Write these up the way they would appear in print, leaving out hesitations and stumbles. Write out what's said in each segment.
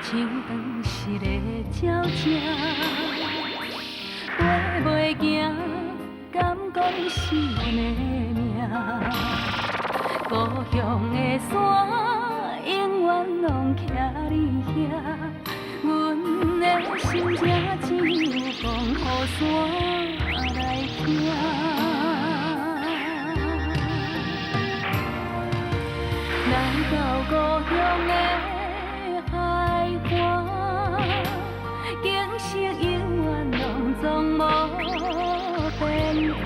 像斷失的鳥隻，飛袂行，敢講是阮的命。故鄉的山永遠攏徛佇遐，阮的心情只有講予山來聽。來到故鄉的海岸，景色永遠攏總無變化。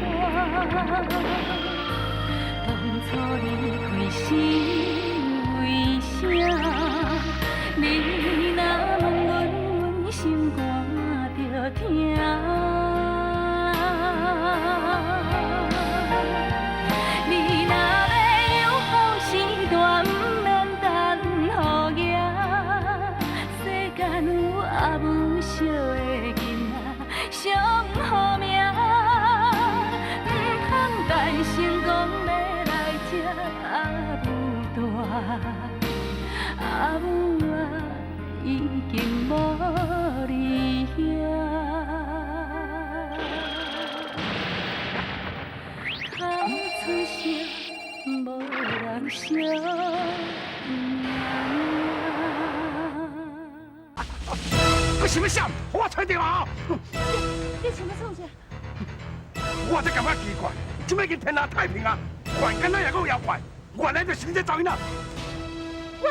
當初離開是為啥？你若問阮，阮心肝就疼。你若欲有好時段，毋免等雨行。世間有阿母惜的囡仔上好命，毋通等成功欲來接阿母大，阿母啊已經無佇遐。哭出聲，無人惜命。你想欲啥？予我揣著啊！你想欲創啥？我才感覺奇怪，這擺已經天下太平啊，凡間哪會閣有妖怪？原來就是你這查某囡仔。喂，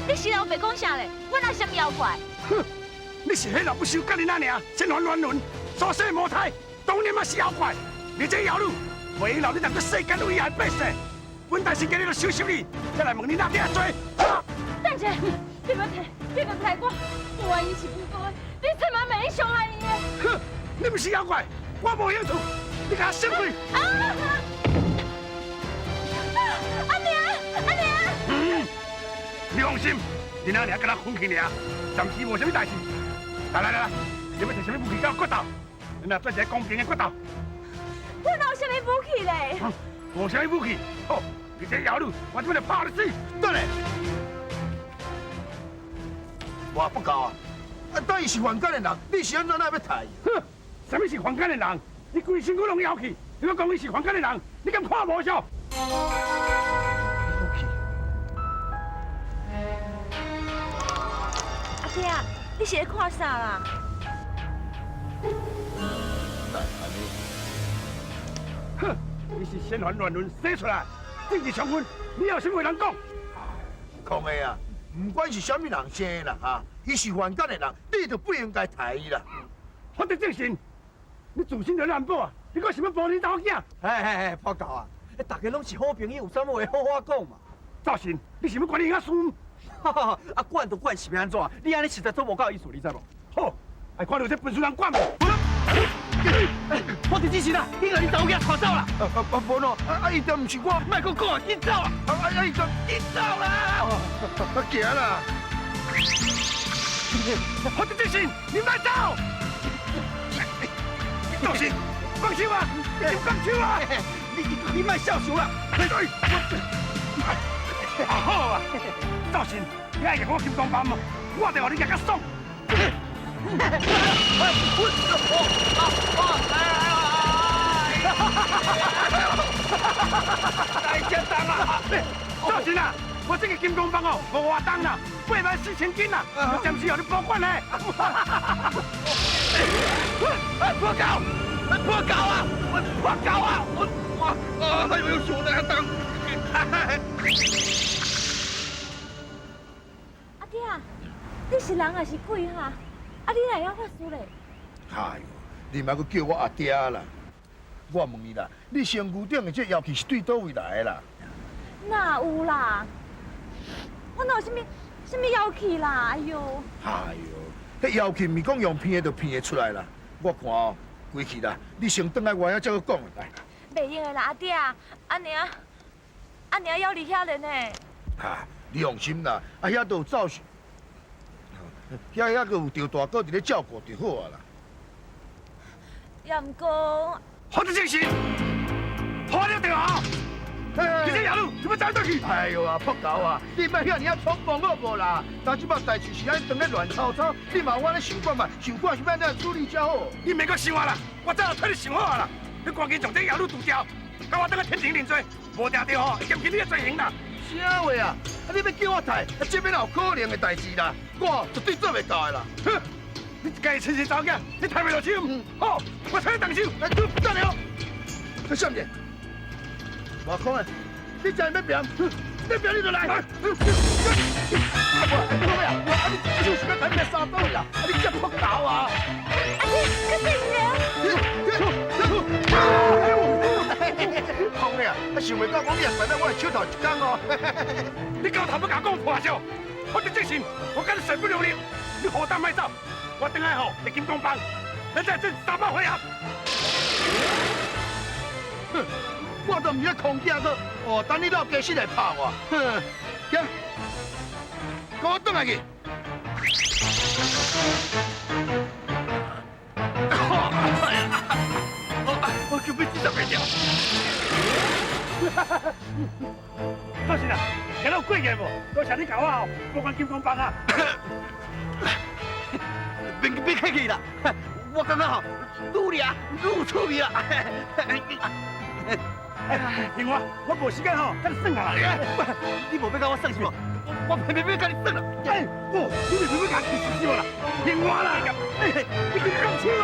你是老白講啥咧？我哪是啥物妖怪？哼，你是彼老不修干你那爾，仙凡亂倫，所生魔胎，當然嘛是妖怪。你這妖女，袂用留你當做世間唯一的百姓。本大神今日就收拾你，才來問你哪點做？等者，你別提，你別提我，我伊是無辜的，你千萬袂用傷害伊的。哼，你毋是妖怪，我無興趣，你共我閃開！啊！阿娘，阿娘。嗯，你放心，恁阿娘敢若昏去爾，暫時無啥物代誌。來來來來，你欲提啥物武器佮我決鬥？咱來做一个公平的決鬥。我哪有啥物武器咧？無啥物武器，好，你這妖女，我這擺就拍予你死。等下，我不夠啊！啊，等伊是凡間的人，你是按怎哪欲刣伊？哼，啥物是凡間的人？伊規身軀攏妖氣，你閣講伊是凡間的人，你敢看無相？武器。阿爹，你是咧看啥啦？來，按呢。哼，你是仙凡亂倫生出來，政治上分，你有啥物話通講？空的啊，毋管是啥物人生的啦，哈，伊是凡間的人，你就不應該刣伊啦。福德正神，你自身就難保啊！你閣想欲保你查某囝？嘿嘿嘿，破狗啊！大家攏是好朋友，有啥物話好好講嘛？趙神，你是欲管你遐孫？哈哈，啊管就管是欲按怎？你按呢實在做無夠意思，你知無？好，愛看著這分數人管無？福德正神啊，你共你查某囝帶走啦！啊啊啊！無喏，啊啊伊都毋是我，莫閣講啊，緊走啦！啊啊啊伊就緊走啦！啊行啦！福德正神，你莫走！趙神，放手啊！你放手啊！你莫笑傷啦！啊好啊，趙神，你愛共我金剛棒無？我就予你食較爽。太簡單啦！趙神啊，我這個金剛棒哦，無偌重啦，8萬4千斤啦，我暫時予你保管咧。破狗！破狗啊！破狗啊！我哇啊！哎呦，熊那重。阿爹啊，你是人還是鬼哈？啊，你哪會曉法術咧？哎呦，你莫閣叫我阿爹啦！我問你啦，你身軀頂的這妖氣是對佗位來的啦？哪有啦？我哪有啥物啥物妖氣啦？哎呦！哎呦，彼妖氣毋是講用騙的就騙會出來啦。我看哦，規氣啦，你先轉來我遐才閣講來。袂用的啦，阿爹啊，阿娘，阿娘猶佇遐咧呢。哈，你放心啦，啊遐都有走神，遐閣有趙大哥佇咧照顧就好啊啦。也毋過，福德正神，破了就好。你這野女，你欲走佗去？哎呦啊，破狗啊！你莫遐爾仔衝動好無啦？但這擺代誌是按呢當咧亂糟糟，你嘛我咧想看覓，想看是欲按怎處理才好。你免閣想啊啦，我早就替你想好啊啦。你趕緊將這野女除掉，共我轉去天庭認罪，無定著吼，會減輕你的罪行啦。啥話啊？啊，你欲叫我刣，啊，這邊哪有可能的代誌啦？我絕對做袂到的啦！哼，你一家親生查某囝，你刣袂落手？好，我替你動手。來，等下哦，這啥物？無可能，你真欲拼？欲拼你就來。啊！我啊！你這手是欲刣變三刀啦！啊！你這破狗啊！阿爹，較細一空的啊！啊，想袂到講你也傳到我的手頭一工哦！你狗頭欲共我講破笑，我就這心，我共你勢不兩立。你好膽莫走，我轉來吼佇金剛幫，咱再戰300回合。哼，我都毋是空囝個，哦，等你老家室來拍我。哼，行，跟我轉來去。我叫要70個條。老實啦，今日有過癮無？多謝你共我哦，保管金剛棒啊！別客氣啦，我感覺吼，愈掠愈趣味啦。另外，我無時間吼，佮你耍啊！你無欲共我耍是無？我偏偏欲共你耍啦！哎，哦，你是欲共我起手啦？另外啦，你去放手啊！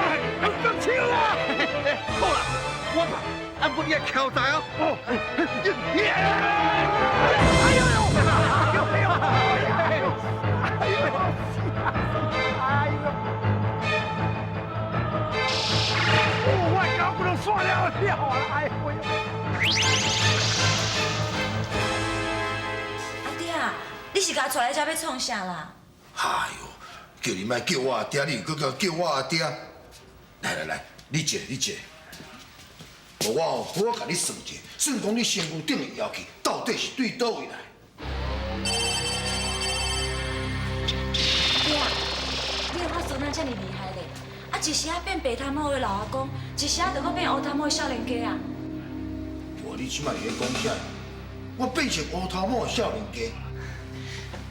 放手啊！好啦，我拍，啊，不你愛徛在哦。哦，耶！哎呦呦！哎呦哎呦！哎呦！哎呦！哦，我的脚骨攏散了了啊！哎呦！阿爹啊，你是共我帶來遮欲創啥啦？哎呦，叫你莫叫我阿爹，你又閣叫我阿爹。來來來，你坐，你坐。無我哦，好好共你算一下，算講你身軀頂的妖氣到底是對佗位來？爹啊，你的法術哪遮爾厲害咧？啊，一時仔變白頭毛的老阿公，一時仔就閣變烏頭毛的少年家啊！哇，你這擺是咧講啥？我變成烏頭毛的少年家？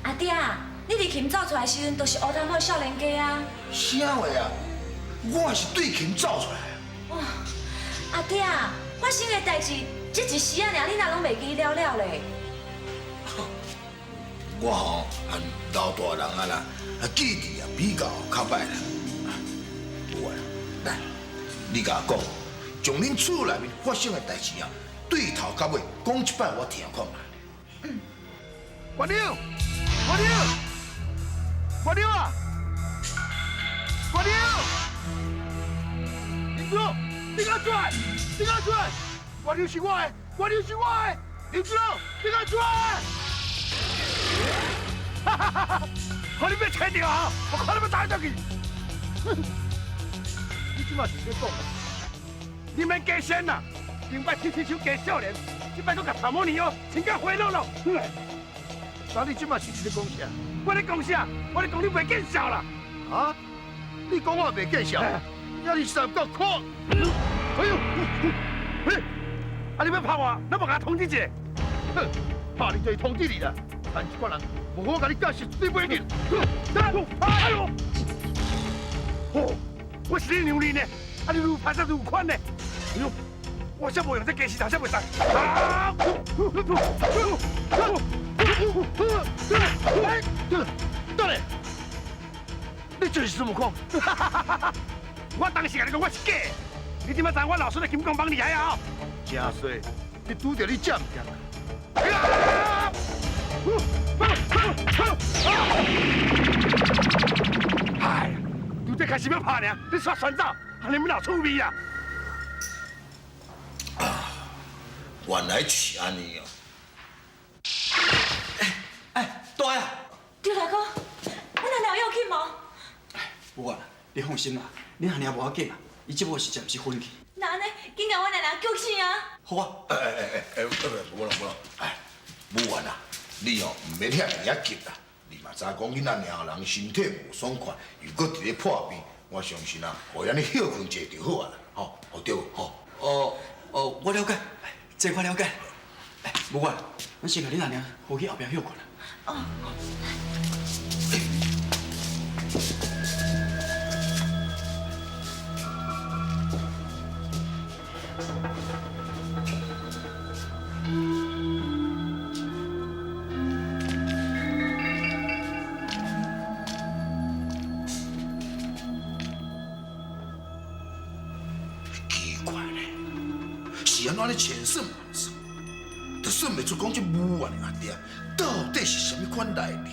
阿爹啊，你佇琴走出來的時陣，就是烏頭毛的少年家啊！啥話啊？我是對琴走出來。哇，阿爹啊，發生的代誌，這一時仔爾，你哪攏袂記了了咧？我吼老大人啊啦，啊記憶啊比較較歹啦。有啊，來，你共我講，將恁厝內面發生的代誌啊，對頭到尾講一擺，我聽看覓。我娘，我娘，我娘啊！我娘，林主，你敢出來？你敢出來？我娘是我的，我娘是我的，林主，你敢出來？哈哈哈哈！予你欲揣著啊！我看你欲走佗去。你這擺是咧講？你免假仙啦，頂擺踢踢手假少年，這擺閣共頭毛娘哦，穿甲花落落。那你這擺是咧講啥？我咧講啥？我咧講你袂見笑啦！啊？你講我袂見笑？遐爾實夠可？哎呦！嘿，啊你欲拍我，你無共我通知一下？哼，拍你就是通知你啦。但這款人無好共你解釋，對袂起。哎呦！哦，我是你娘哩呢，啊你愈拍才愈款呢。哎呦，我才無用這雞絲頭，才袂使。啊！等下，你這是孫悟空？我當時共你講我是假的，你這擺知我老孫的金剛棒厲害啊？真衰，你拄著你這物件。哎呀，拄才開始欲拍爾，你煞旋走，按呢欲鬧趣味啊！啊，原來是按呢哦。哎，大啊！張大哥，阮阿娘要緊無？無啊，你放心啦，恁阿娘無要緊啦，伊只不過是暫時昏去。那按呢，緊共阮阿娘救醒啊！好啊！哎哎哎哎，無啦無啦，哎，母啊啦，你哦毋免遐爾仔急啦，你嘛知講恁阿娘人身體無爽快，又閣佇咧破病，我相信啊，予伊按呢歇睏一下就好啊啦，吼，好對無？吼。哦哦，我了解，這我了解。哎，无管，咱先共恁阿娘扶去后壁歇睏啦。哦。奇怪咧，是按怎咧千算万算，就算袂出讲这武元的阿爹到底是啥物款来历。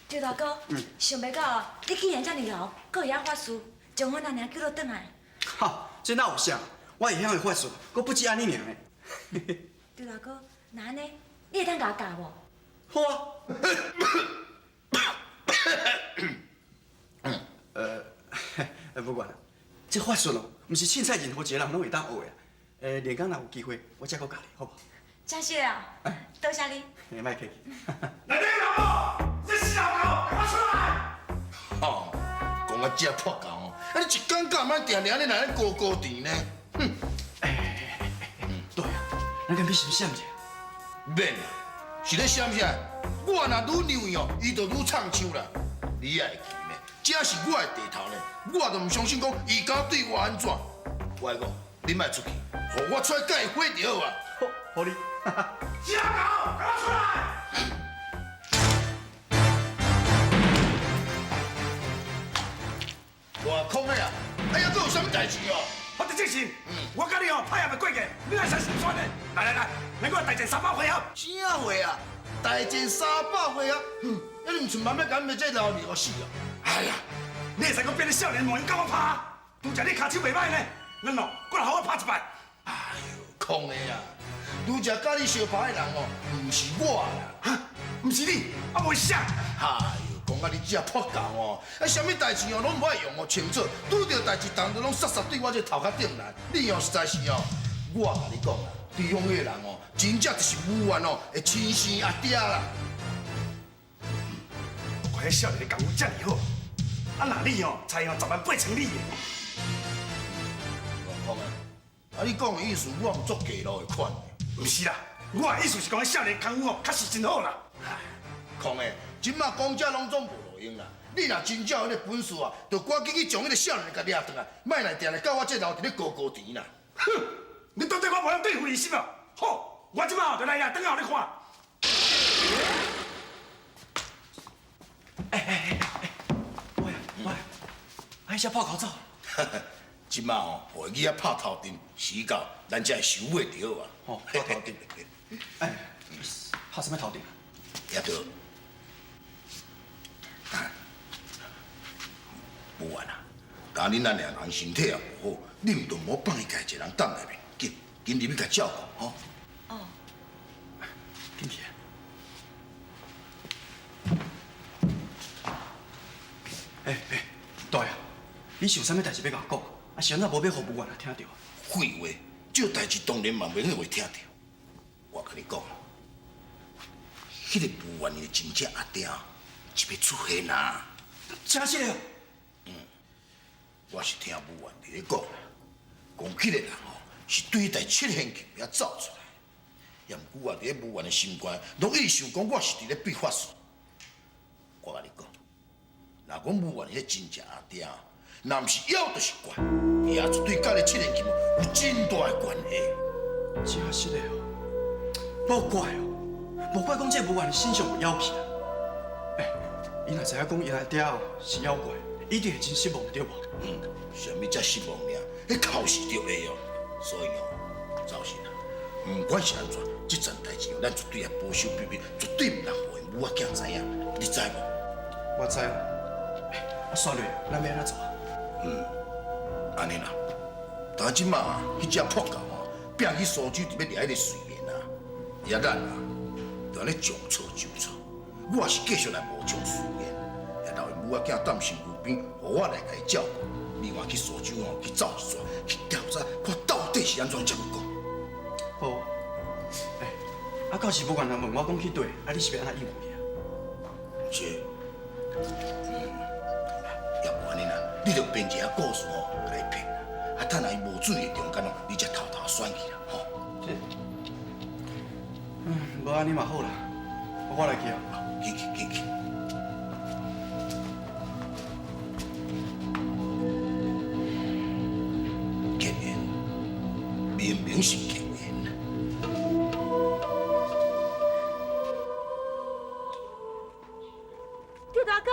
赵大哥，想袂到你竟然遮尔𠢕，阁会晓法术，将阮阿娘救倒转来。哈，这哪有啥？我会晓的法术，阁不止按呢尔呢。赵大哥，若按呢，你会当共我教无？好啊。不管啦，这法术哦，毋是凊彩任何一个人拢会当学的。练工若有机会，我再阁教你，好无？真实的哦，多谢你。欸，莫客气。来，你老母，这死老狗，给我出来！哦，讲啊这破狗哦，啊你一工到晚定定按呢来咱高高甜呢？哼！欸，对啊，咱敢去先闪者？免啦，是咧闪啥？我若愈让伊哦，伊就愈唱秋啦。你也会记呢？这是我的地头呢，我就毋相信讲伊敢对我按怎。我来讲，你莫出去，予我出来共伊火就好啊。好，予你。死老狗，给我出来！外空的啊！哎呀，阁有啥物代志哦？我伫这时，我佮你哦拍也袂过去，你来啥心酸呢？来来来，咱阁大战300回合。啥话啊？大战300回合？哼，啊你毋像慢慢共这老二死啊！哎呀，你会使阁变得少年模样，共我拍？拄才你跤手袂歹呢，咱哦，阁来予我拍一摆。哎呦，空的啊！拄才佮你相拍的人哦，毋是我啦，哈，毋是你，啊无是啥？哎呦，讲啊你这破狗哦，啊啥物代志哦拢毋爱用哦清楚，拄著代志，逐日拢杀杀对我这头壳顶来，你哦实在是哦，我共你讲啦，对方彼个人哦，真正就是武元哦的亲生阿爹啦。我看彼少年的功夫遮尔好，啊若你哦，才用10万8千里的。王空啊，啊你讲的意思，我毋足假路的款。毋是啦，我的意思是讲，彼少年功夫哦，确实真好啦。空的，这马讲这拢总无路用啦。你若真正有彼个本事啊，就赶紧去将彼个少年共掠转来，莫来定来到我这楼伫咧高高甜啦。哼，你到底我无晓对付你是无？好，我这马就来掠转来予你看。欸，喂喂，啊，彼只破狗走。这马哦，予伊仔拍头阵，时到咱才会收尾就好啊。哦，拍头阵。哎，拍啥物头阵？也著。无缘啊，今恁咱两人身体也无好，你毋著莫放伊家一个人踮内面，紧紧入去共照顾吼。哦。紧去。欸欸，大爷，你是有啥物代志欲共我讲？啊，是按怎无欲予武元听著？废话，这代志当然嘛袂用予伊听著。我共你讲，彼个武元伊的真正阿爹就欲出现啊！真实的？嗯，我是听武元伫咧讲，讲彼个人哦是对台七弦琴遐走出来，也毋过啊，伫咧武元的心肝，拢一直想讲我是伫咧变法术。我共你讲，若讲武元彼个真正阿爹，若毋是妖，就是怪，伊也绝对佮咧七弦琴有真大的关系。真实的哦，无怪哦，无怪讲这武元身上有妖气啦。欸，伊若知影讲伊阿爹哦是妖怪，一定会真失望，对无？嗯，啥物才失望尔？彼哭是著会哦。所以哦，赵信啊，毋管是按怎，这层代志哦，咱绝对要保守秘密，绝对毋通予𪜶母仔囝知影，你知无？我知啦。欸，啊，煞落，咱欲按怎做啊？嗯，按呢啦，但这马彼只破狗哦，拼去苏州伫欲掠彼个睡莲啊，也咱啊，就按呢将错就错。我是继续来冒充睡莲，也留𪜶母仔囝踮身躯边，予我来共伊照顾。另外去苏州哦，去走一逝，去调查，看到底是按怎才有讲。好。欸，啊，到時無緣人問我講去佗，啊，你是欲按怎應付伊啊？是，也無按呢啦，你著編一下故事吼，共伊騙啦。啊，等下伊無注意的中間哦，你才偷偷選去啦，吼。這，無按呢嘛好啦，我來去啊。去去去去。結緣，明明是結緣。趙大哥，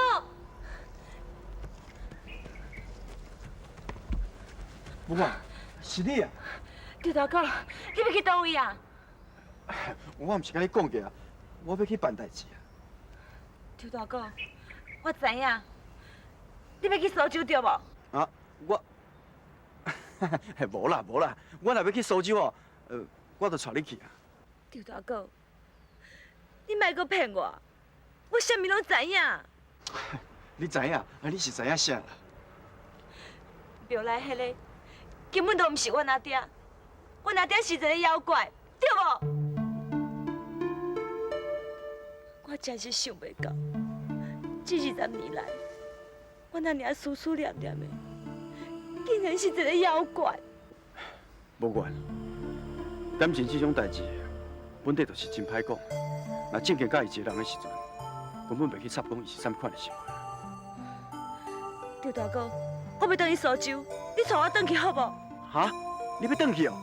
母啊，是你啊！趙大哥，你欲去佗位啊？我毋是共你講過啊，我欲去辦代誌啊。趙大哥，我知影，你欲去蘇州對無？啊，我，無啦無啦，我若欲去蘇州哦，我就帶你去啊。趙大哥，你莫閣騙我，我啥物攏知影。你知影？啊，你是知影啥啦？廟內彼个根本都毋是阮阿爹，阮阿爹是一个妖怪，對無？我真是想袂到，這20年來，我那爾思思念念的，竟然是一个妖怪。無管，感情這種代誌，本底就是真歹講。若正經佮伊一個人的時陣，根本袂去插講伊是啥物款的行為。趙大哥，我欲轉去蘇州，你帶我轉去好無？哈？你欲轉去哦？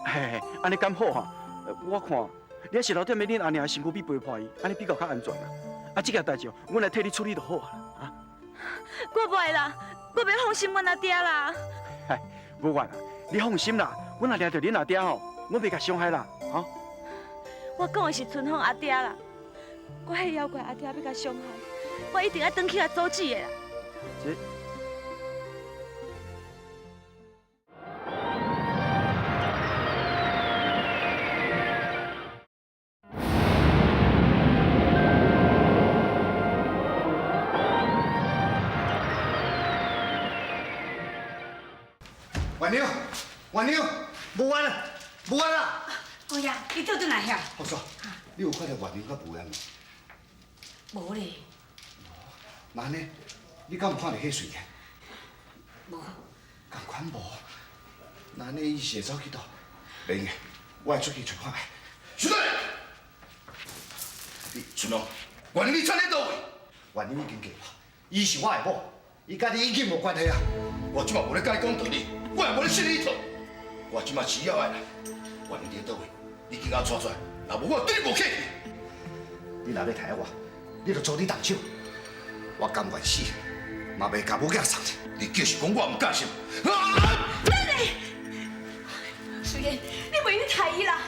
嘿嘿，按呢敢好哈？我看你還是留踮咧恁阿娘的身軀邊陪伴伊，按呢比較較安全啦。啊，這件代誌，阮來替你處理就好啊。啊？我袂啦，我袂放心阮阿爹啦。嗨，無怨啦，你放心啦，阮若掠著恁阿爹吼，阮袂共傷害啦，哈。我講的是春風阿爹啦，我彼妖怪阿爹欲共傷害，我一定愛轉去共阻止的啦。這。月娘，月娘，無冤啦，無冤啦！姑爺，你倒轉來遐。福叔，你有看著月娘佮無冤無？無咧。那按呢？你敢有看著彼穗嘅？無。仝款無？那按呢？伊是會走去佗？袂用的，我會出去揣看覓。小弟，你春龍，月娘你藏佇佗位？月娘已經嫁我，伊是我的某，伊佮你已經無關係啊！我這馬無咧佮你講道理。我也無咧信你一套，我這馬需要愛啦。月娘佇佗位，你緊共帶出來，若無我對你無客氣。你若欲刣我，你就阻你動手，我甘願死，嘛袂共母囝送去。你繼續講，我毋甘心。等下，水燕，你袂用刣伊啦。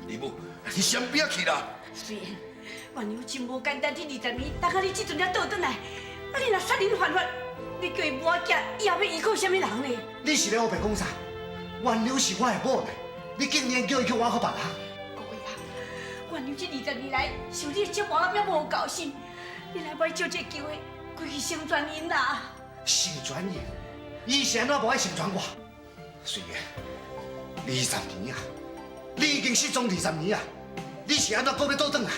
李母，你先邊仔去啦。水燕，月娘真無簡單，這20年，等到你這陣才倒轉來，啊，你若殺人犯法，你叫伊母仔以後欲依靠啥物人呢？你是咧烏白講啥？月娘是我的某呢，你竟然叫伊去挖苦別人？姑爺，月娘這20年來受你的折磨到無夠心，你來欲借這個機會，歸去成全𪜶啦。成全𪜶？伊是按怎無愛成全我？水燕，20年啊，你已經失蹤20年啊，你是按怎閣欲倒轉來？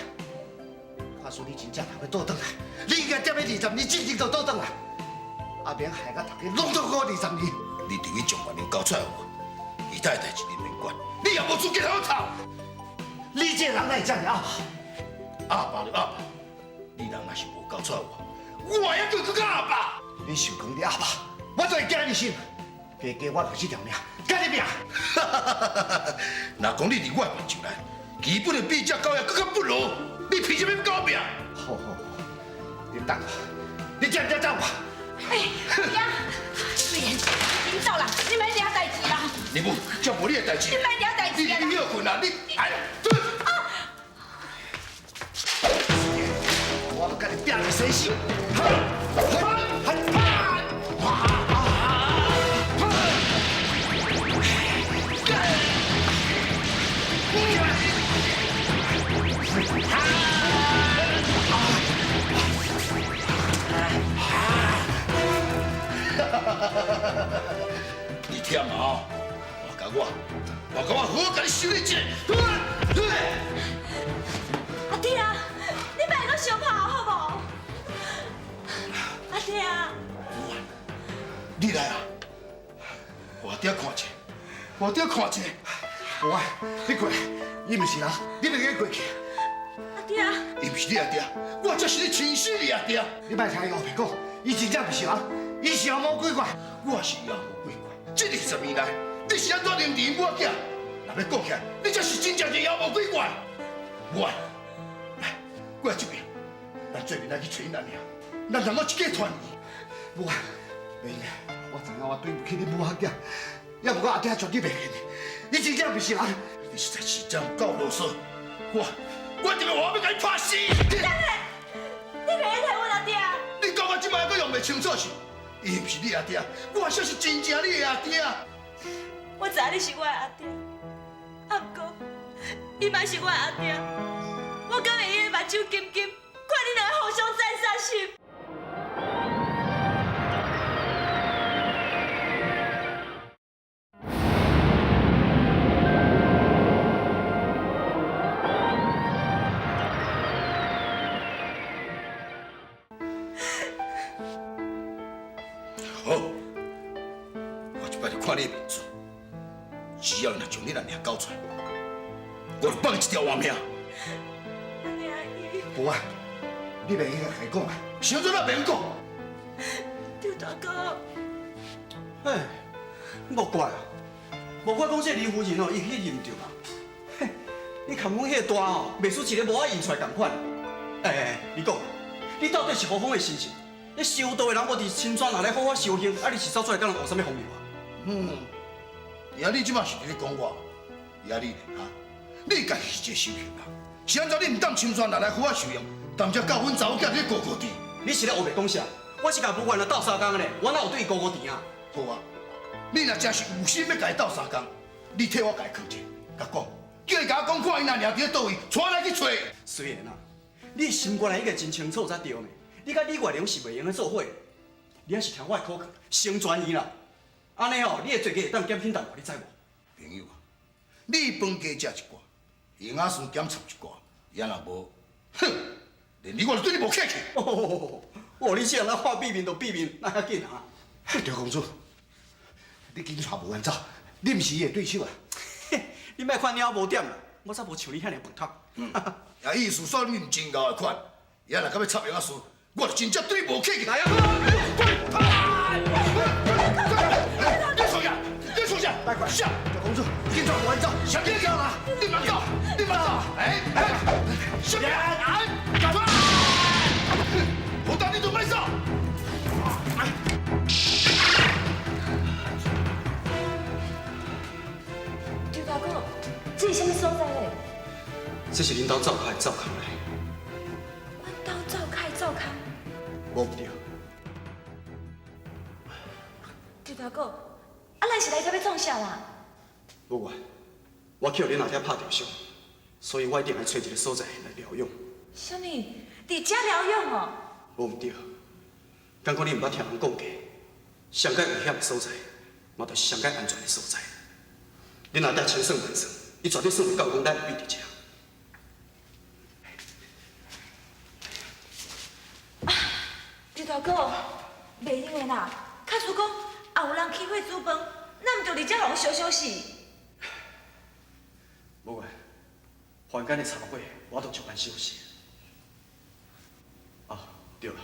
假使你真正若欲倒轉來，你應該踮咧20年之前就倒轉來。阿免害甲大家攏痛苦20年。你直去將月娘交出來予我，其他的代誌你免管，你也無資格通吵。你這個人哪會這爾鴨霸？鴨霸就鴨霸，你人若是無交出來我，我也叫閣較鴨霸。你想講你鴨霸，我就會驚你心。加加我就這條命，共你拼。若講你佇我的範疇內，基本的比這狗仔閣較不如，你憑啥物欲共我拼？好好好，你等我，你才毋才等我。哎，爷，水燕，恁走啦，你莫惹代誌啦。你母，這無你的代誌。你莫惹代誌啦。你你歇睏啦，你哎，啊！我欲共你拼个生死。你忝啊！我共我，我共我好好共你修理一下。來啊！我爹看者，我爹看者。無啊，你過來，伊毋是人，你袂去過去。阿爹，伊毋是你阿爹，我才是你親生的阿爹。你莫聽伊烏白講，伊真正毋是人，伊是妖魔鬼怪。我是妖魔鬼怪，這20年來，你是按怎認定我囝？若欲講起來，你才是真正的妖魔鬼怪。我來，過來這邊，咱做陣來去揣𪜶阿娘，咱人我一家團圓。無啊，袂用，我知影我對毋起你母仔囝，也毋過阿爹絕對袂用的，伊真正毋是人。你實在是真夠囉嗦，我這邊我欲共你拍死！你袂使提阮阿爹。你感覺這擺閣用袂清楚是？伊毋是你阿爹，我才是真正你的阿爹。我知你是我的阿爹，啊，毋過伊嘛是我的阿爹，我敢會用的目睭金金，看恁兩个互相斬殺心。好，我這擺就看你的面子，只要若將你阿娘交出來，我就放伊一條活命。無啊，你袂用共伊講啊，啥阵啊袂用講？張大哥，嘿，莫怪啊，莫怪講這個李夫人哦，伊去認著啊。嘿，你含阮彼個大哦，袂輸一個無愛認出來仝款。欸，你講，你到底是何方的神聖？你修道的人無佇深山內來好好修行，啊，你是走出來佮人學啥物風流啊？嗯，啊，你這擺是佇咧講我？啊，你咧哈？你家己是一個修行人，是按怎你毋當深山內來好好修行，踮遮教阮查某囝佇咧顧顧甜？你是咧烏白講啥？我是共武元啊鬥相共咧，我哪有對伊顧顧甜啊？好啊，你若真是有心欲共伊鬥相共，你替我共伊囥者，共講，叫伊共我講看𪜶阿娘佇咧佗位，帶我來去揣。雖然啊，你心肝內應該真清楚才對呢。你佮李月玲是袂用得做伙的，你還是聽我的苦勸，成全伊啦。按呢吼，你的罪過會當減輕淡薄，你知無？朋友啊，你飯加食一寡，營養素檢查一寡，也若無，哼，連你我都對你無客氣。哦，哦，你這人話避免就避免，哪遐緊啊？張公主，你緊帶無緣走，你毋是伊的對手啊！你莫看鳥無點啦，我才無像你遐爾笨笨。啊，意思說你毋真𠢕的款，也若敢欲插營養素，我就真正對你無客氣。來啊！你創啥？你創啥？別管，張公主，緊帶無緣走，啥物走啦？你莫走，你莫走！哎哎，啥物？哎，好大你都莫走！张大哥，這是啥物所在咧？這是恁兜灶跤的灶空咧。阮兜灶跤的灶空。無毋對。張大哥，啊，咱是來這欲創啥啦？無管，我去予恁阿爹拍著傷，所以我一定愛揣一個所在來療養。啥物？佇遮療養哦？無毋對，敢講你毋捌聽人講過，上蓋危險的所在，嘛就是上蓋安全的所在。恁阿爹千算萬算，伊絕對算袂到講咱會避佇遮。張大哥，袂用的啦，假使講也有人起火煮飯，咱毋就佇遮予人燒燒死？無管，凡間的柴火，我都足般熟悉。啊，對啦，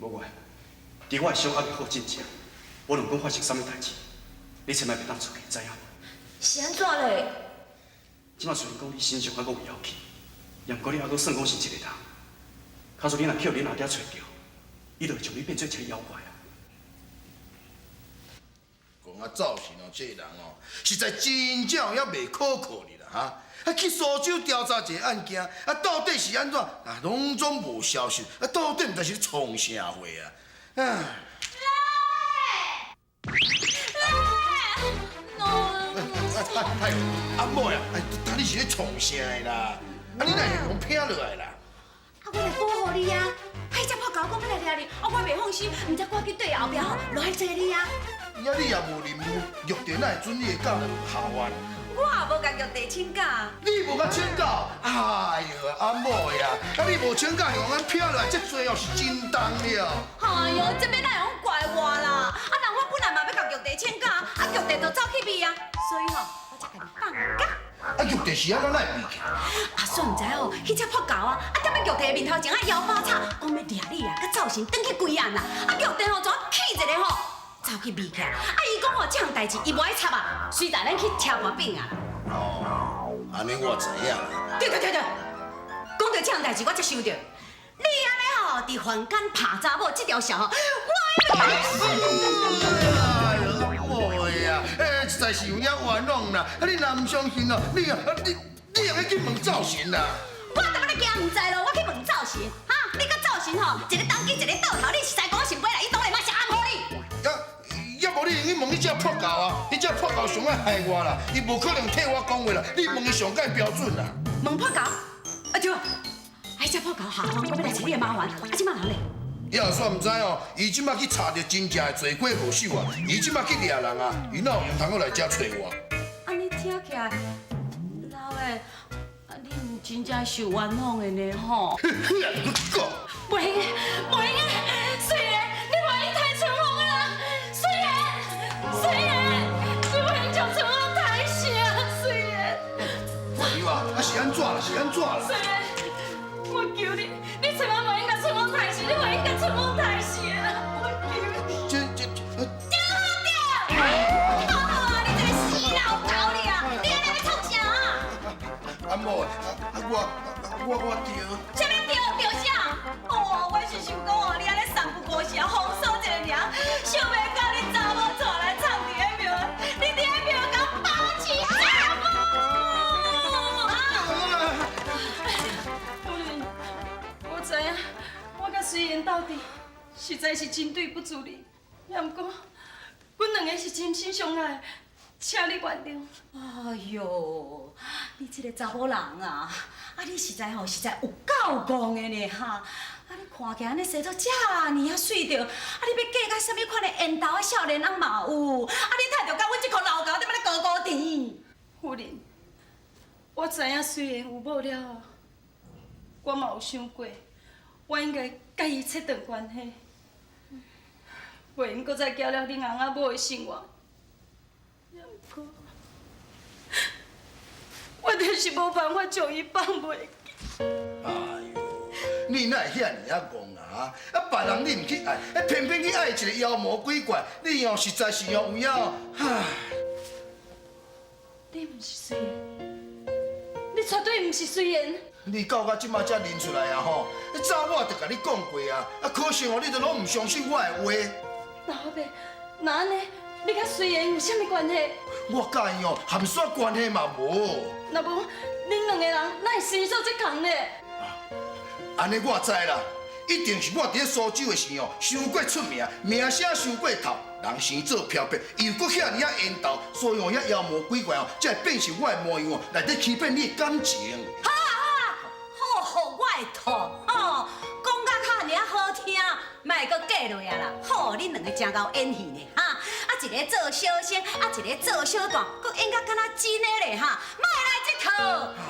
無管，佇我的傷猶未好進前，無論講發生啥物代誌，你千萬袂當出去，知影無？是按怎咧？這馬雖然講你身上猶閣有妖氣，也毋過你猶閣算講是一個人。假使你若去予恁阿爹揣著，伊就會將你變做一個妖怪啊！講啊，趙神哦，這個人哦，實在真正也袂可靠哩啦哈！啊，去蘇州調查一個案件，啊，到底是按怎啊，攏總無消息，啊，到底毋知是咧創啥貨啊！啊！哎呦，阿某呀，哎，到底是咧創啥的啦？啊，你哪會予人劈落來啦？啊，我來保護你啊！彼只破狗講欲來掠你，啊，我袂放心，毋才趕緊對後壁吼落來找你啊！啊，你也無任務，玉帝哪會准你的教人下凡？我也無共玉帝請假。你無共請假？哎呦，阿某呀，啊你無請假，予阮劈落來，這罪哦是真重了。哎呦，這欲哪會用怪我啦？啊，人我本來弟請假，啊玉帝就走去避啊，所以吼，我才共你放假。啊，玉帝是按怎来避去？啊，煞毋知哦，彼只破狗啊，啊踮咧玉帝的面头前啊摇把叉，讲欲掠你啊，佮灶神转去归案啦。啊，玉帝吼怎气一个吼，走去避起来。啊，伊讲吼，这项代志伊无爱插啊，随在咱去车跋饼啊。哦，按呢我知影啦。对对对对，讲到这项代志，我才想到，你按呢吼，伫凡间拍查某这条线吼，我哎呦，某的啊，哎，实在是有影冤枉啦！啊，你若毋相信哦，你啊，你用去问灶神啦。我怎么咧惊毋知咯？我去问灶神，哈，你佮灶神吼，一个当机，一个倒头，你实在讲我想飞来，伊当然嘛是暗予你。啊，抑无你用去问彼只破狗啊，彼只破狗上爱害我啦，伊无可能替我讲话啦，你问伊上盖标准啦。问破狗，啊对，啊，彼只破狗下方阁欲来找你的麻烦，啊，这摆人咧？也煞毋知哦，伊这摆去查著真正的罪过祸首啊，伊这摆去掠人啊，伊哪有闲通阁来遮揣我？按呢听起来，老的，啊你毋真正受冤枉的呢吼？你讲，袂用的，袂用的，虽然你袂用刣春风啦，虽然，虽然，你袂用将春风刣死啊，虽然。我娘啊，啊是按怎啦？是按怎啦？虽然，我求你，你千万袂用共春风刣死，你袂用共春风刣死啊！我求你。这这这。对对，好好啊，你这个死老头你啊，你按呢欲创啥啊？阿某，啊我对。啥物对对啥？哦，我是想讲哦，你按呢三不五时啊，风骚一个尔，想袂到你查某带来藏伫咧庙，你伫咧庙共把持查某。夫人，我知影，我佮随缘斗阵，实在是真对不住你。也毋过，阮两个是真心相爱，请你原谅。哎哟，你这个查某人啊，啊你实在吼，实在有够戆的呢哈！啊你看起来按呢生做遮尔仔媠著，啊你欲嫁佮啥物款的缘投的少年翁嘛有，啊你趁著佮阮这箍老猴踮咧糊糊甜。夫人，我知影虽然有某了后，我嘛有想过，我应该佮伊切断关系，袂用阁再搅了恁翁仔某的生活。也毋过，我就是无办法将伊放袂记。哎呦，你哪会遐尔仔戆啊？啊，别人你毋去爱，啊，偏偏去爱一个妖魔鬼怪，你哦实在是哦有影哦，唉。你毋是随缘，你绝对毋是随缘。你到甲这马才认出来啊吼！早我就共你讲过啊，啊可惜哦，你都拢毋相信我的话。老伯，那按呢，你佮随缘有啥物关系？我佮伊哦，含啥关系嘛无。若无，恁两个人哪会生做这仝呢？按呢我知啦，一定是我伫咧苏州的时候，伤过出名，名声伤过透，人生做飘撇，又阁遐尔仔缘投，所以哦，遐妖魔鬼怪哦，才会变成我的模样哦，来咧欺骗你的感情。好啊好啊，好予我的吐吼，讲甲较尔好听，莫阁假落啊啦。好，恁两个真𠢕演戏呢，哈！啊，一个做小生，啊，一个做小旦，阁演甲敢若真的咧哈！莫来这套，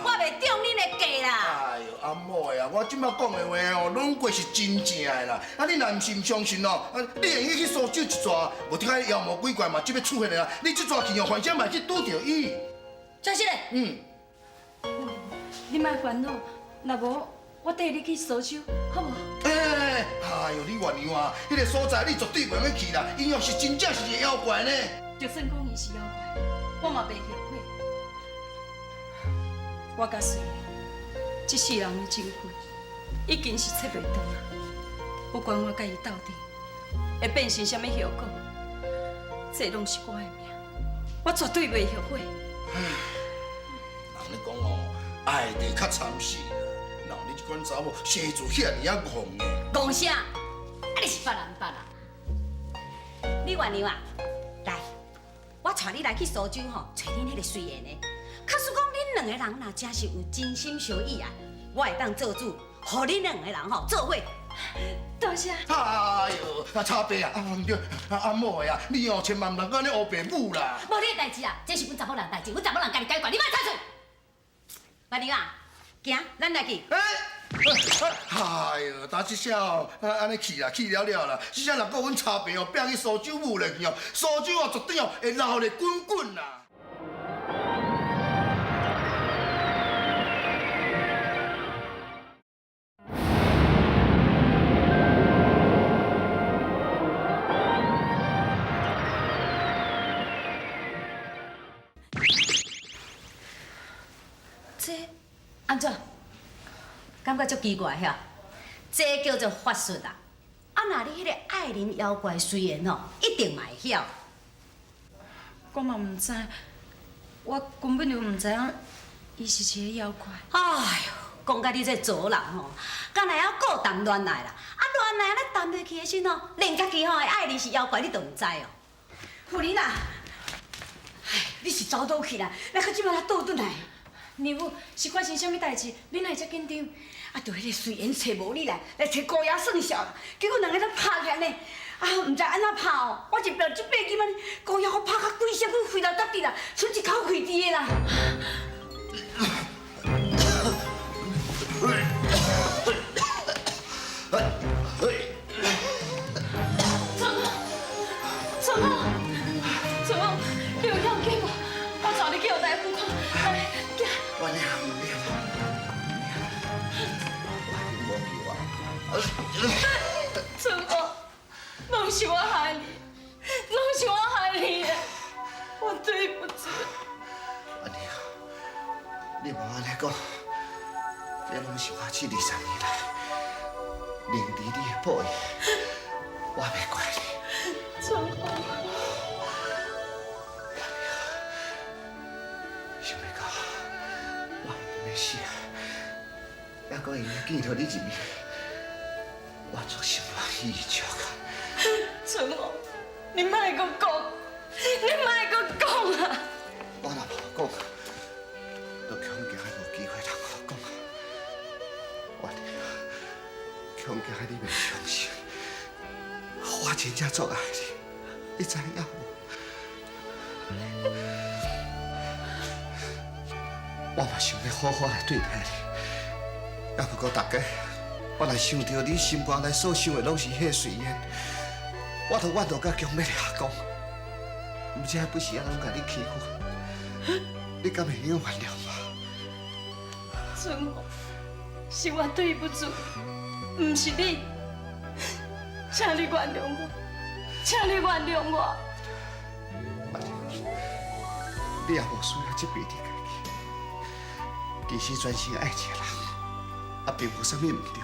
我袂中恁的计啦。哎哟，阿某啊，我这马讲的话哦，拢过是真正的啦。啊，你若毋是毋相信哦，啊，你会用去苏州一逝，无得个妖魔鬼怪嘛，这欲出现的啊。你这逝去哦，反正嘛去拄著伊。真实的。嗯。你莫烦恼，若无我缀你去苏州，好无？哎，哎哟，你原谅啊，彼个所在你绝对袂用去啦，伊哦是真正是一个妖怪呢。就算讲伊是妖怪，我嘛袂后悔。我佮随这世人的情分，已经是切袂断啊。不管我佮伊斗阵，会变成啥物后果，这拢是我的命，我绝对袂后悔。人咧讲哦，爱就较惨死啦。若你这款查某生做遐尔仔戆的。戆啥？啊，你是别人毋捌啊？你原谅啊？来，我带你来去苏州吼，揣恁彼个随缘的。假使讲恁两个人若真是有真心相意啊，我会当做主，予恁两个人吼做伙。多谢。哎哟，啊差伯啊，啊毋对，啊阿某的啊，你哦千万毋通按呢乌白舞啦。无你的代志啊，这是阮查某人代志，阮查某人家己解决，你莫插喙。万玲啊，行，咱来去。哎，哎呦，打这声哦，按呢气啦，气了了啦。这声若阁阮差病哦，拼去苏州舞落去哦，苏州哦绝对哦会闹热滚滚啦。这按怎？感觉足奇怪遐？这叫做法术啊！啊，若你彼个爱啉妖怪虽然吼，一定嘛会晓。我嘛毋知，我根本就毋知影伊是一个妖怪。哎哟，讲甲你这做人吼，敢若会晓顾谈恋爱啦？啊，恋爱咧谈袂去的时吼，连家己吼会爱你是妖怪，你都毋知哦。夫人啊，哎，你是走佗去啦？来，阁这摆才倒转来。娘母，是发生啥物代志？你哪会遮紧张？啊，就彼个随缘揣无你啦，来揣姑爷算数，结果两个咧拍起来呢。啊，毋知按怎拍哦，我一飙这八支仔，姑爷予拍甲规身躯肥头耷滴啦，剩一口气伫的啦。春红，春红，春红，你有要紧无？我带你去予大夫看，来，行。我娘，我已经无救啊！春红，拢是我害你，拢是我害你的，我对不住。阿娘，你莫按呢讲，这拢是我这20年来认得你的报应，我袂怪你。春红，想袂到我已经欲死啊，犹阁会用见著你一面，我足心满意足啊！春红，你莫阁讲，你莫阁讲啊！我若无讲，就恐惊无机会通好讲。我恐惊你袂相信，我真正足爱你，你知影无？我嘛想欲好好来对待你，也毋过逐家，我若想著你心肝内所想的拢是彼个随缘，我就怨到甲强欲掠讲，毋知不时仔拢共你欺负，你敢会用原谅我？春红，是我对不住，毋是你，请你原谅我，请你原谅我。你也无需要责备你家己，其实专心爱一个人，也并无啥物毋对。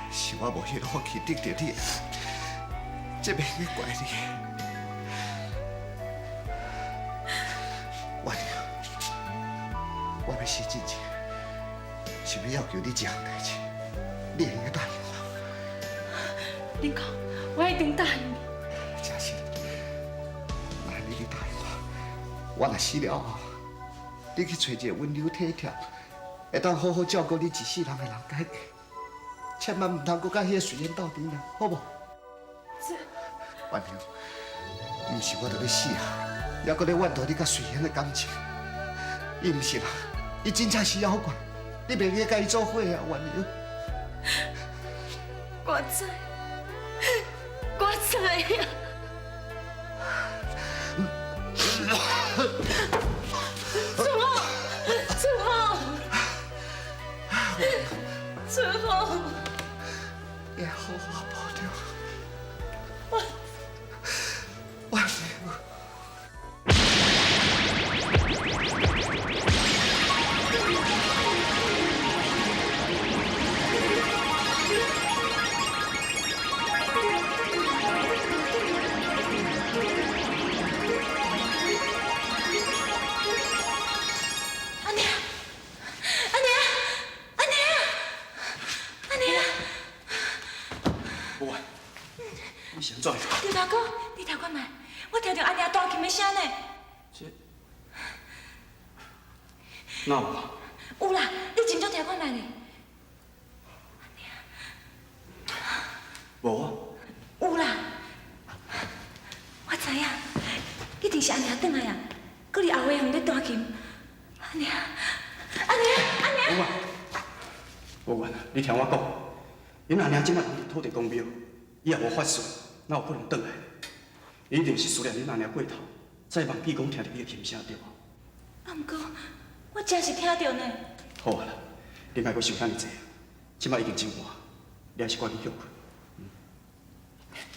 是我无彼个福气得著你，这袂用怪你。我我欲死之前，想欲要求你一项代志，你会用答应我？你讲，我一定答应你。真实，那你去答应我，我若死了后，你去揣一个温柔体贴、会当好好照顾你一世人的人改嫁，千万毋通阁佮彼个随缘斗阵啦，好无？这，婉娘，毋是我著欲死啊，犹阁咧怨妒你佮随缘的感情。伊毋是人，伊真正是妖怪，你袂用佮伊做伙啊，婉娘。我知，我知啊。春红，春红，春红，你好好保重。我，我。阿娘，阿娘，阿娘，阿娘！喂，你是按怎？张大哥，你听看觅，我听著阿娘弹琴的声呢。这哪有啊？有啦，你真少听看觅呢。无啊。有啦，我知影，一定是阿娘转来啊，阁伫后花园咧弹琴。阿娘，阿娘，阿娘！有啊，你聽我講，恁阿娘這擺佇土地公廟，伊也無法術，哪有可能轉來？伊一定是思念恁阿娘過頭，才忘記講聽著彼个琴聲對無？啊，毋過我真是聽著呢。好啊啦，你莫閣想遐爾濟，這擺已經真晚，你還是趕緊歇睏。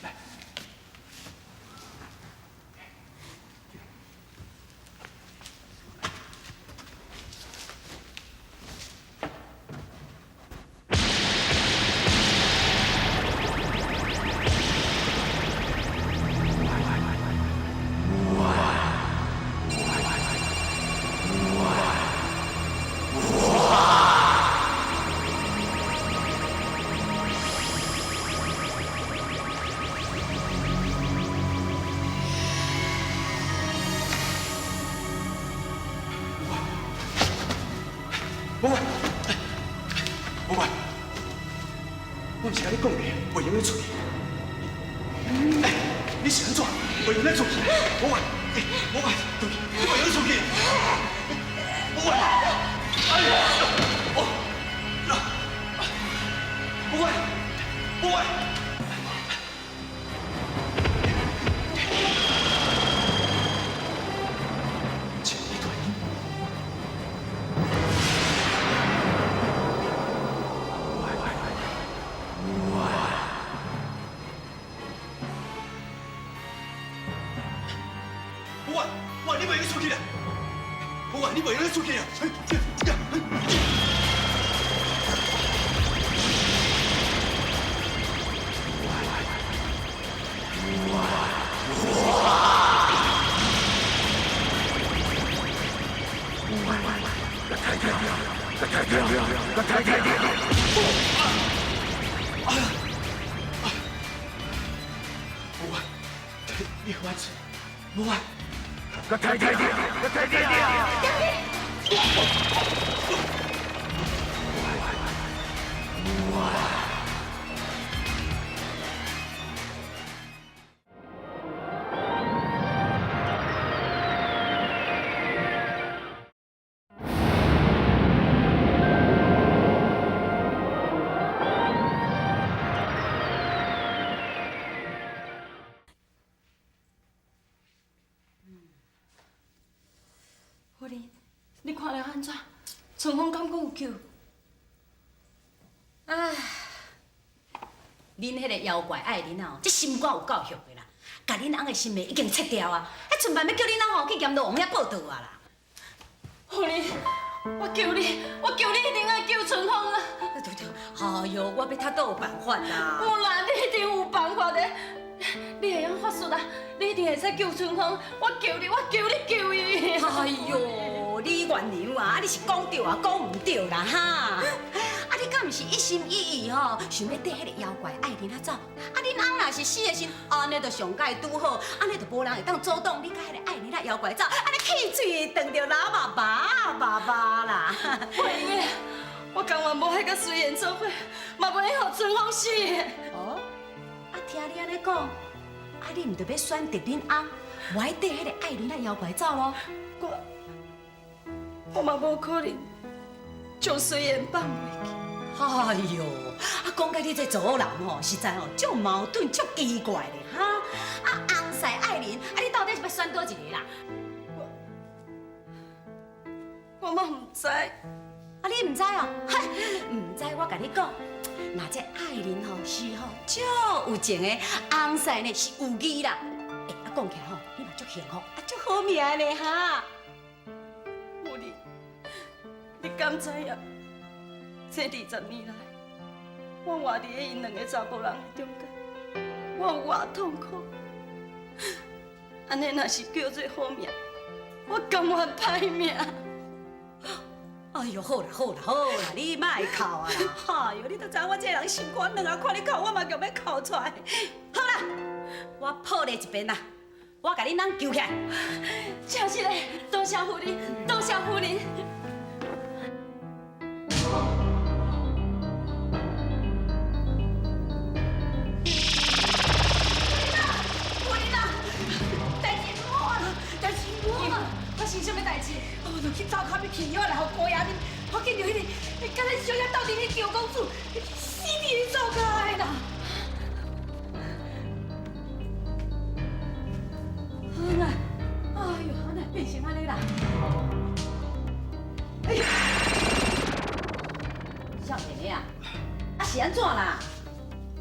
來。無管，無管，我毋是共你講過，袂用得出去。欸，你是按怎？袂用得出去。無管，無管，對，你袂用得出去。無管，哎呀，我，無管，無管。夫人，你看了按怎？春風敢閣有救？唉，恁彼個妖怪愛玲哦，這心肝有夠俗的啦，共恁翁的心脈已經切掉啊！彼春辦欲叫恁翁吼去閻羅王遐報到啊啦！夫人，我求你，我求你一定愛救春風啊！對對，哎喲，我欲他都有辦法啦！有啦，你一定有辦法的。你會曉法術啊？你一定會使救春風。我求你，我求你救伊！哎喲，李元娘啊，你是講對啊，講毋對啦哈！啊，你敢毋是一心一意吼，想欲綴彼个妖怪愛玲仔走？啊，恁翁若是死的時，按呢就上蓋拄好，按呢就無人會當阻擋你佮彼个愛玲仔妖怪走，按呢氣喙斷著流目巴巴巴啦！袂用的，我甘願無愛佮随緣做伙，嘛袂用予春風死。哦，啊，聽你按呢講，啊，你毋著欲選擇恁翁，無愛綴彼个愛玲仔妖怪走咯？我嘛無可能將随緣放袂記。哎喲，啊，講甲你這查某人吼，實在吼足矛盾、足奇怪的哈。啊，翁婿愛玲，啊，你到底是欲選佗一个啦？我嘛毋知。啊，你毋知哦？嘿，毋知我共你講，若這愛玲吼是吼足有情的，翁婿呢是有義啦。欸，啊，講起來吼，你嘛足幸福，啊，足好命的呢哈。夫人，你敢知影？這20年來，我活佇咧𪜶兩个查埔人的中間，我有偌痛苦。按呢若是叫做好命，我甘願歹命。哎喲，好啦好啦好啦，你莫哭啊啦！哎喲，你都知我這个人心肝軟啊，看你哭，我嘛強欲哭出來。好啦，我抱你一遍啦，我共恁翁救起來。真是嘞，多謝夫人，多謝夫人。夫人啊，代志唔好啊，代志唔好啊！發生啥物代志？我就去灶跤欲揢藥來予姑爺啉，我見著彼个，敢若小姐鬥伫彼赵公子死伫咧灶跤的啦！哎呦，哪会变成按呢啦？哎呦，少年的啊，啊是按怎啦？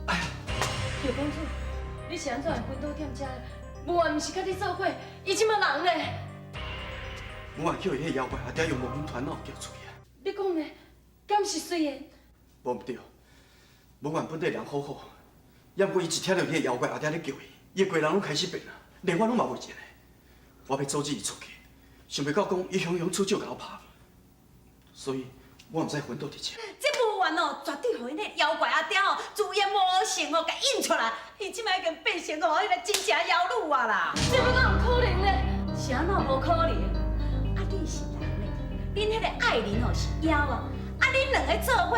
赵公子，你是按怎会昏倒踮遮？无缘毋是佮你做伙，伊这马人咧？我嘛叫伊彼妖怪阿爹用无魂团哦叫出去啊！你讲的，敢是随缘？无毋对，无缘本底人好好，也毋过伊一听著彼个妖怪阿爹咧叫伊，伊的规人拢开始变啊，连我拢嘛袂认得。我欲阻止伊出去，想袂到讲伊雄雄出手共我拍，所以我毋知昏倒伫遮。这无缘哦，绝对予𪜶彼妖怪阿爹哦，自言魔性哦，共引出来。伊这摆已经变成哦，彼个真正妖女啊啦！这欲哪有可能咧？是按怎无可能？啊，你是人咧，恁彼个爱人哦是妖啊！啊，恁两个做伙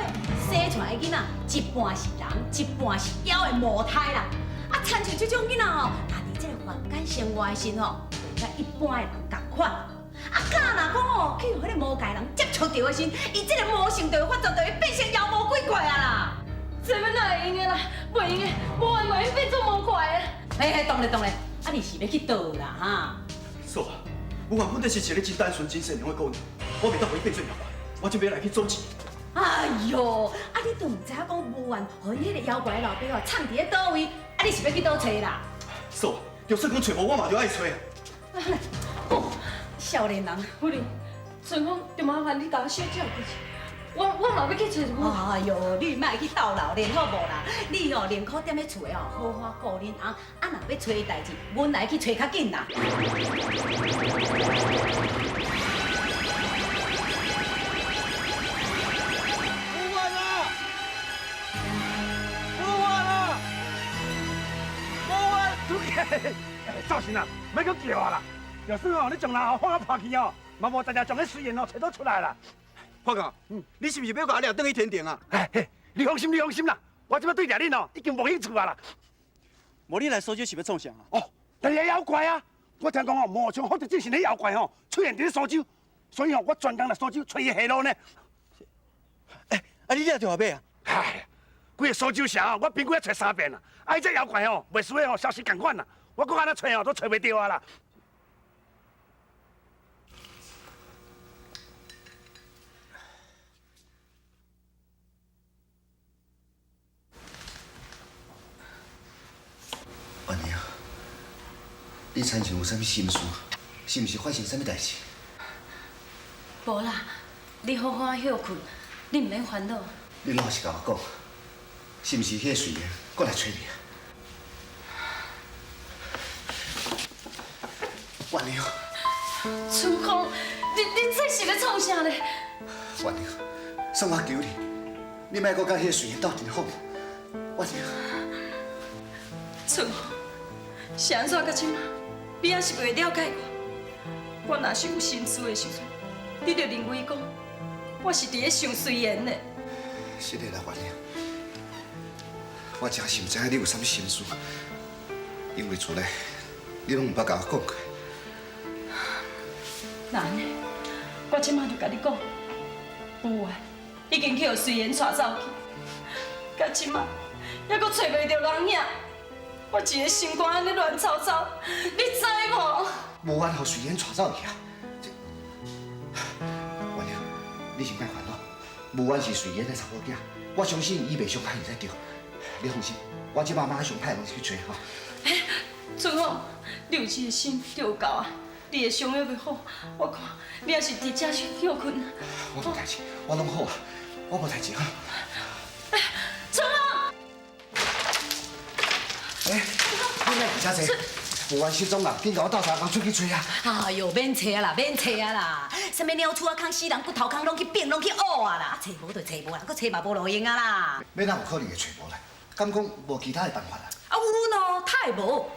生出来的囡仔，一半是人，一半是妖的魔胎啦！啊，亲像这种囡仔吼，若伫这个凡间生活的时吼，袂佮一般的人仝款。啊，假若讲哦，去予彼个魔界人接触著的时，伊这个魔性就会发作，就会变成妖魔鬼怪啊啦！这欲哪会用的啦？袂用的，无缘袂用变做魔怪的。嘿嘿，当咧当咧，啊你是欲去佗啦哈？嫂啊，我原本就是一个真单纯、真善良的姑娘，我袂当予伊变做妖怪，我这欲来去阻止。哎哟，啊你都毋知影讲无缘，予𪜶彼个妖怪的老爸哦藏伫咧佗位，啊你是欲去佗揣啦？嫂，就算讲揣无，我嘛著爱揣啊。哦，少年人，夫人，春风就麻烦你共我小照顾一下，我嘛欲去揣无。哎哟，你莫去斗老练好无啦？你哦，宁可踮咧厝的哦，好好顾恁翁，啊若欲揣代志，阮来去揣较紧啦。不管啦，不管啦，不管。主家，赵神啊，莫阁叫啊啦！就算哦，你将人吼放啊破去哦，嘛无定定将彼水缘哦揣倒出来啦。破狗，你是毋是欲共我掠转去天庭啊？哎嘿，你放心，你放心啦，我这摆对著恁哦，已经无兴趣啊啦。无你来苏州是欲创啥啊？哦，但是妖怪啊！我听讲哦，魔像福德正神彼妖怪吼，出现伫咧苏州，所以哦，我专工来苏州揣伊下落呢。欸，啊你掠著未啊？哎，规个苏州城哦，我平均揣三遍啦。啊，彼这妖怪哦，袂输的哦，消失仝款啦。我阁按怎揣哦，都揣袂著啊啦。婉娘，你亲像有啥物心事？是毋是发生啥物代志？无啦，你好好仔歇睏，你毋免烦恼。你老实共我讲，是毋是彼个随缘阁来揣你啊？婉娘，春风，你这是咧创啥咧？婉娘，算我求你，你莫阁佮彼个随缘斗阵好无？婉娘。春风，是按怎到这马，你还是袂了解我。我若是有心事的时阵，你就认为讲我是伫咧想随缘咧。是的啦，婉娘，我真是毋知影你有啥物心事，因为厝内你拢毋捌共我讲过。那按呢，我这马就共你讲，有啊，已经去予随缘带走去，到这马犹阁揣袂著人影。我一个心肝按呢乱糟糟，你知无？无缘予随缘带走去啊！这，婉娘，你先莫烦恼，无缘是随缘的查某囝，我相信伊袂伤害伊才对。你放心，我这马马上派人去揣吼。春风，你有这个心就有够啊！你的伤犹未好，我看你还是伫遮去歇睏。我无代志，我拢好啊，我无代志哈。春风。欸，你莫伫遮坐，无缘失踪啦，紧共我斗相共出去揣啊！哎哟，免揣啊啦，免揣啊啦！啥物鸟鼠仔空、死人骨头空，拢去变，拢去挖啊啦！揣无就揣无啦，阁揣嘛无路用啊啦！欲哪有可能会揣无啦？敢讲无其他的办法啦？啊有喏，太无。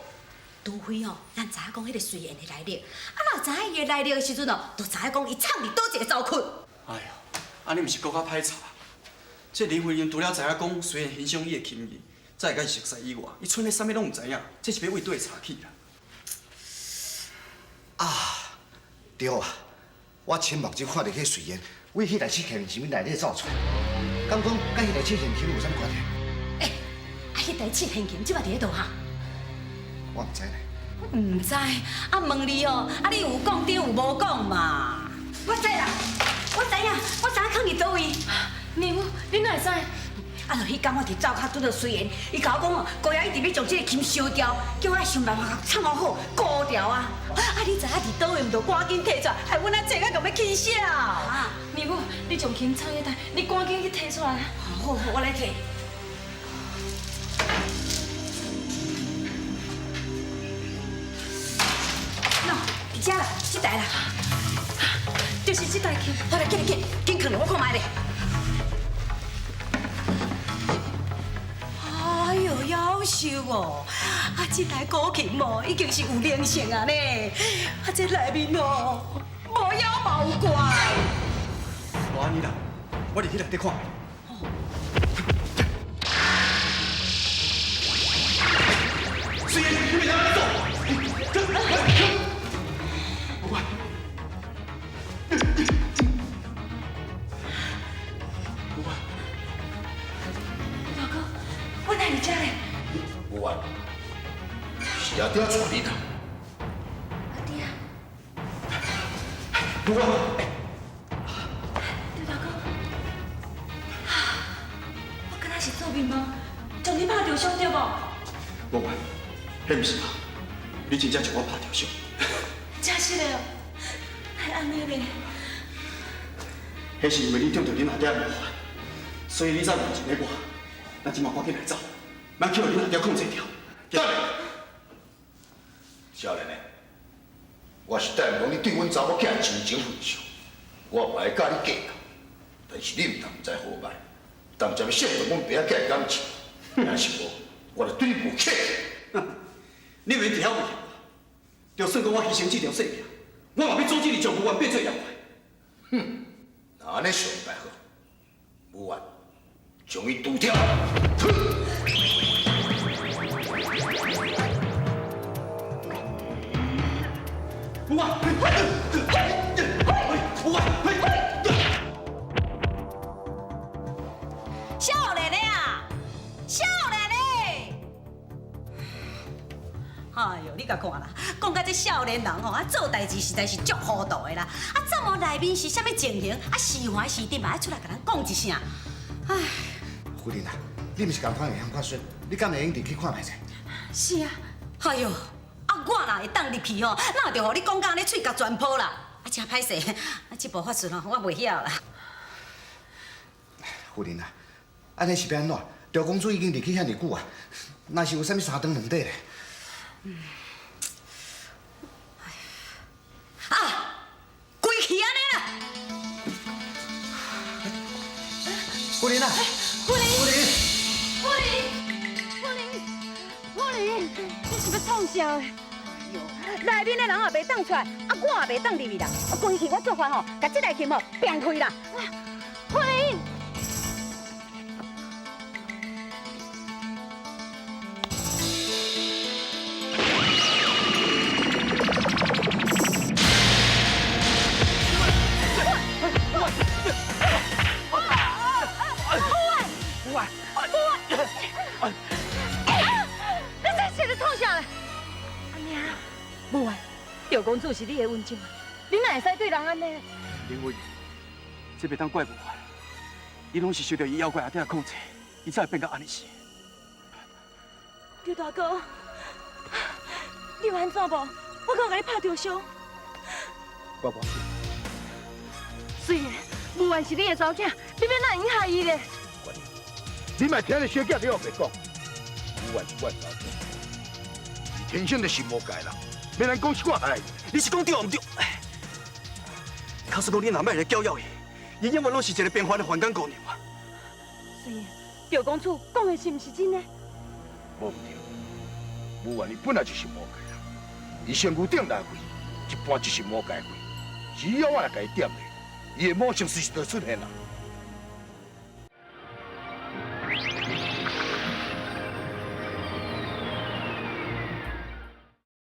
除非哦，咱知影讲彼个随缘的来历，啊若知影伊的来历的时阵哦，就知影讲伊藏伫佗一个巢窟。哎哟，按呢毋是阁较歹查？这林夫人除了知影讲随缘欣赏伊的琴艺，才会佮伊熟似以外，伊賰咧啥物拢毋知影，这是欲为佗查起啦？啊，对啊，我亲目睭看著彼个随缘，為彼台試琴是內底走出來，敢講佮彼台試弦琴有啥物關係？欸，啊，彼台試弦琴這擺佇咧佗哈？我毋知呢。毋知，啊問你哦，啊你有講對有無講嘛？我知啦，我知影，我知影囥佇佗位。娘母，你哪會知？啊，就彼工我佇灶跤拄著隨緣，伊共我講哦，姑爺一直欲將這个琴燒掉，叫我想辦法共藏好，顧牢啊。啊，你知影佇佗位，毋著趕緊提出來，害阮阿坐甲共欲起痟。啊，娘母，你將琴藏彼台，你趕緊去提出來。好，好，我來提。喏，佇遮啦，這台啦，就是這台琴。好啦，緊緊緊囥落，我看覓咧。哎喲，夭壽哦！啊，這台古琴哦，已經是有靈性啊呢。啊，這內面哦，無妖嘛有怪。無按呢啦，我入去內底看。雖然你袂當按呢做，老公，我哪佇遮咧？無啊，是阿爹帶你啦。阿爹。無啊。劉大哥，我敢若是做眠夢，將你拍著傷對無？無啊，彼毋是夢，你真正將我拍著傷。真實的哦，哪會按呢咧？彼是因為你中著恁阿爹的魔法，所以你才誤認咧我。咱這馬趕緊來走，莫去予恁阿爹控制著。等下，少年的，我實在毋講你對阮查某囝的親情份上，我嘛會佮你計較。但是你毋通毋知好歹，當才欲煽動阮爸仔囝的感情，若是無，我就對你無客氣。你袂佇遐威脅我，就算講我犧牲這條性命，我嘛欲阻止你將無緣變做妖怪。哼，若按呢上蓋好，無緣將伊除掉。無緣，無緣，少年的啊，少年的！哎呦，你共看啦，講甲這少年人吼，啊做代誌實在是足糊塗的啦。啊，怎麼內面是啥物情形？啊，是還是真嘛愛出來共咱講一聲。唉，夫人啊，你毋是仝款會曉法術，你敢會用入去看覓者？是啊，哎呦，啊我若會當入去吼，哪著予你講甲按呢喙角全破啦。啊，真歹勢，啊這部法術吼，我袂曉啦。夫人啊，按呢是欲按怎？赵公子已經入去遐爾久啊，若是有啥物三長兩短咧？啊，規氣按呢啦！夫人啊，夫人，夫人，夫人，夫人，夫人，你是欲創啥的？內面的人也袂當出來，啊我也袂當入去啦。啊，規氣我做法吼，共這台琴吼變開啦。夫人。你這是咧創啥咧？阿娘，無啊，趙公子是你的恩情，你哪會使對人按呢？林偉，這袂當怪無緣，伊攏是受著伊妖怪阿爹的控制，伊才會變甲按呢死。劉大哥，你有按怎無？我敢有共你拍著傷？我無。雖然無緣是你的查某囝，你欲哪會害伊咧？你莫聽你小囝佇烏白講，無緣是我的查某囝，伊天生就是魔界人，免咱講是我害伊。你是講對毋對？假使講你若莫來教育伊，伊永遠攏是一個平凡的凡間姑娘啊。雖然趙公子講的是毋是真的？無毋對，無緣伊本來就是魔界人，伊身軀頂內血一半就是魔界血，只要我來共伊點下，伊的魔性隨時就出現啦。